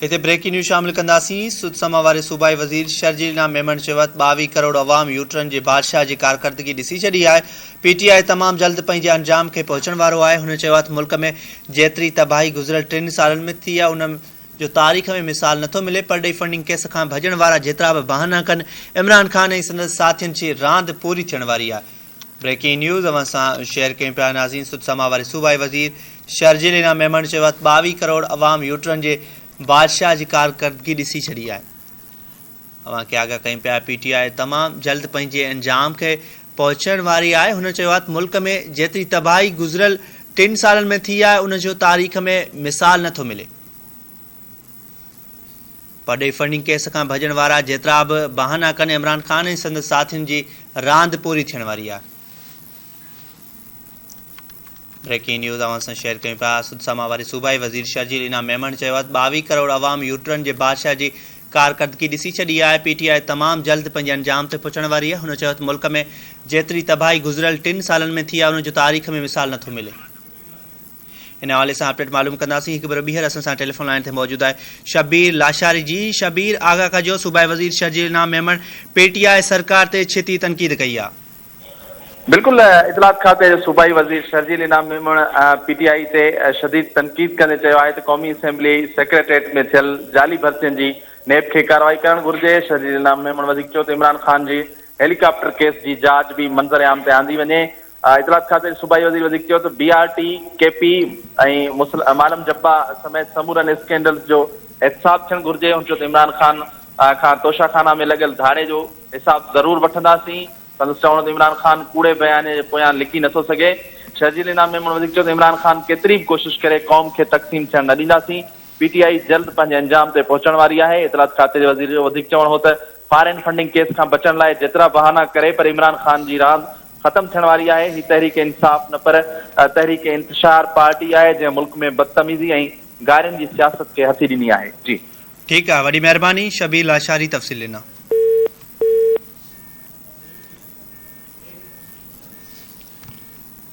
هتي breaking news شامل ڪنداسين، سڌ سما واري صوبائي وزير شرجيل انعام ميمڻ چيو آهي ته 22 ڪروڙ عوام يوٽرن جي بادشاهه جي ڪارڪردگي ڏسي ڇڏي آهي، پي ٽي آء تمام جلد پنهنجي انجام کي پهچڻ وارو آهي، هن چيو آهي ته ملڪ ۾ جيتري تباهي گذريل ٽن سالن ۾ ٿي آهي ان جو تاريخ ۾ مثال نٿو ملي، پرڏيهي فنڊنگ ڪيس کان ڀڄڻ وارا جيترا به بهانا ڪن عمران خان ۽ سندس ساٿين جي راند پوري ٿيڻ واري آهي. بريڪنگ نيوز اوهان سان شيئر ڪيون پيا ناظرين سڌ سماء واري صوبائي وزير شرجيل انعام ميمڻ چيو آهي ته 22 ڪروڙ عوام يوٽرن جي بادشاهه جي ڪارڪردگي ڏسي ڇڏي آهي اوهان کي آگاهه ڪيون پيا پي ٽي آء تمام جلد پنهنجي انجام کي پهچڻ واري آهي هن چيو آهي ته ملڪ ۾ جيتري تباهي گذريل ٽن سالن ۾ ٿي آهي ان جو تاريخ ۾ مثال نٿو ملي. پرڏيهي فنڊنگ ڪيس کان ڀڄڻ وارا جيترا به بهانا ڪن عمران خان ۽ سندس ساٿين جي راند پوري ٿيڻ واري آهي. بريڪنگ نيوز اوهان سان شيئر ڪيون پيا سڌ سماء واري صوبائي وزير شرجيل انعام ميمڻ چيو آهي ته 22 ڪروڙ عوام يوٽرن جي بادشاهه جي ڪارڪردگي ڏسي ڇڏي آهي پي ٽي آء تمام جلد پنهنجي انجام تي پهچڻ واري آهي هن چيو ته ملڪ ۾ جيتري تباهي گذريل ٽن سالن ۾ ٿي آهي ان جو تاريخ ۾ مثال نٿو ملي. ان حوالي سان اپڊيٽ معلوم ڪنداسين هڪ ڀيرو ٻيهر اسان سان ٽيليفون لائين تي موجود آهي شبير لاشاري جي شبير آغا کجو صوبائي وزير Sharjeel Inam Memon P T I سرڪار تي ڇتي تنقيد ڪئي آهي. بلڪل اطلاعات کاتي جو صوبائي وزير Sharjeel Inam Memon P T I تي شديد تنقيد ڪندي چيو آهي ته قومي اسيمبلي سيڪريٽريٽ ۾ ٿيل جعلي ڀرتين جي نيب کي ڪارروائي ڪرڻ گهرجي شرجيل انعام ميمڻ وڌيڪ چيو ته عمران خان جي هيليڪاپٽر ڪيس جي جاچ به منظر عام تي آندي وڃي اطلاعات کاتي جي صوبائي وزير وڌيڪ چيو ته B R T, K P ۽ Malam Jabba سميت سمورن اسڪينڊلز جو احتساب ٿيڻ گهرجي، هن چيو ته عمران خان کان توشا خانا ۾ لڳل ڌاڙي جو حساب ضرور وٺنداسين، سندس چوڻ هو ته عمران خان ڪوڙي بيانيي جي پويان لڪي نٿو سگهي، شرجيل انعام ميمڻ وڌيڪ چيو ته عمران خان ڪيتري به ڪوشش ڪري قوم کي تقسيم ٿيڻ نه ڏينداسين، پي ٽي آء جلد پنهنجي انجام تي پهچڻ واري آهي، اطلاعات کاتي جي وزير جو وڌيڪ چوڻ هو ته فارين فنڊنگ ڪيس کان بچڻ لاء جيترا بهانا ڪري پر عمران خان جي راند ختم ٿيڻ واري آهي، هي تحريڪ انصاف نه پر تحريڪ انتشار پارٽي آهي جنهن ملڪ ۾ بدتميزي ۽ گارين جي سياست کي هٿي ڏني آهي. جي. ٺيڪ آ وڏي مهرباني شبير لاشاري تفصيل ڏنا.